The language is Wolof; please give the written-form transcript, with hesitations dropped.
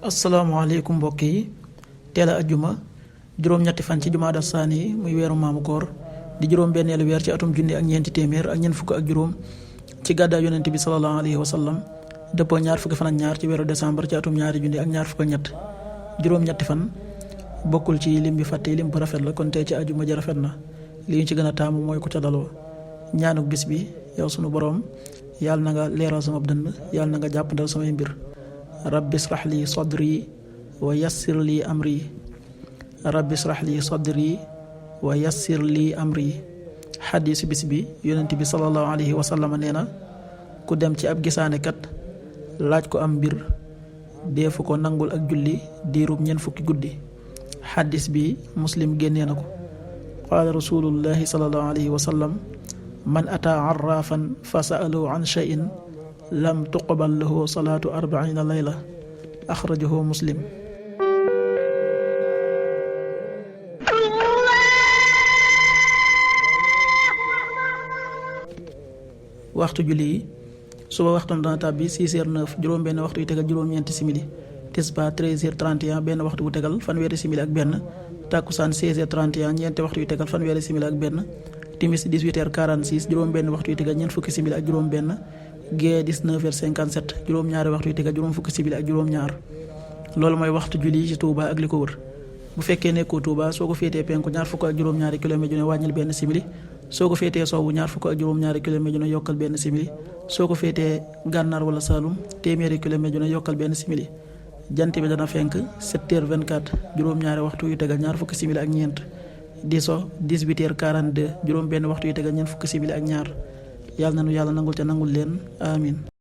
asalaamaaleykum mbokk yi teel a ajjuma juróom-ñetti fan ci jumaada saani muy weeru maamu koor di juróom-benneelu weer ci atum junni ak ñeenti téeméer ak ñeent fukk ak juróom ci gàddaay yonent bi sallallahu alayhi wa sallam dëppoo ñaar fukki fan ak ñaar ci weeru décembre ci atum ñaari junni ak ñaar fukk ak ñett juróom-ñetti fan bokkul ci lim bi fàtte lim bu rafet la kon tey ci ajjuma ji rafet na li ñu ci gën a taamu mooy ku ca daloo ñaanuk bis bi yow sunu boroom yàlla na nga leeral sama dënn yàlla na nga jàppandal samay mbir rabbi israh li sadri wa yassir li amri rabbi israh li sadri wa yassir li amri xadiisu bis bi yonent bi sallallahu alayhi wa sallam nee na ku dem ci ab gisaanekat laaj ko am mbir deefu ko nangul ak julli diirub ñeent fukki guddi xadiis bi muslim génnee na ko qaala rasulullahi sallallahu alayhi wa sallam man ataa arraafan fa sa'alahu an shay'in lam tuqbal lahu salaatu 40 layla axrajahu muslim. waxtu julli yi suba waxtam dana tàbbi 6h09 juróom-benn waxtu yu tegal juróom-ñeenti simili tisbaar 13h31 benn waxtu bu tegal fanweeri simili ak benn takkusaan 16h31 ñeenti waxtu yu tegal fanweeri simili ak benn timis 18h46 juróom-benn waxtu yu tegal ñeent fukki simili ak juróom-benn. gée 19h57 juróom-ñaari waxtu yu tegal juróom fukki simili ak juróom-ñaar loolu mooy waxtu julli ci Touba ak li ko wër bu fekkee nekkoo Touba soo ko féetee penku ñaar fukk ak juróom-ñaari kilomètre ju ne wàññil benn simili soo ko féetee sowwu ñaar fukk ak juróom-ñaari kilomètre ju ne yokkal benn simili soo ko féetee gànnaar wala Saalum téeméeri kilomètre ju ne yokkal benn simili jant bi dana fenk 7h24 juróom-ñaari waxtu yu tegal ñaar fukki simili ak ñeent di so 18h42 juróom benn waxtu yu tegal ñeent fukki simili ak ñaar yàlla na nu yàlla nangul te nangul leen amin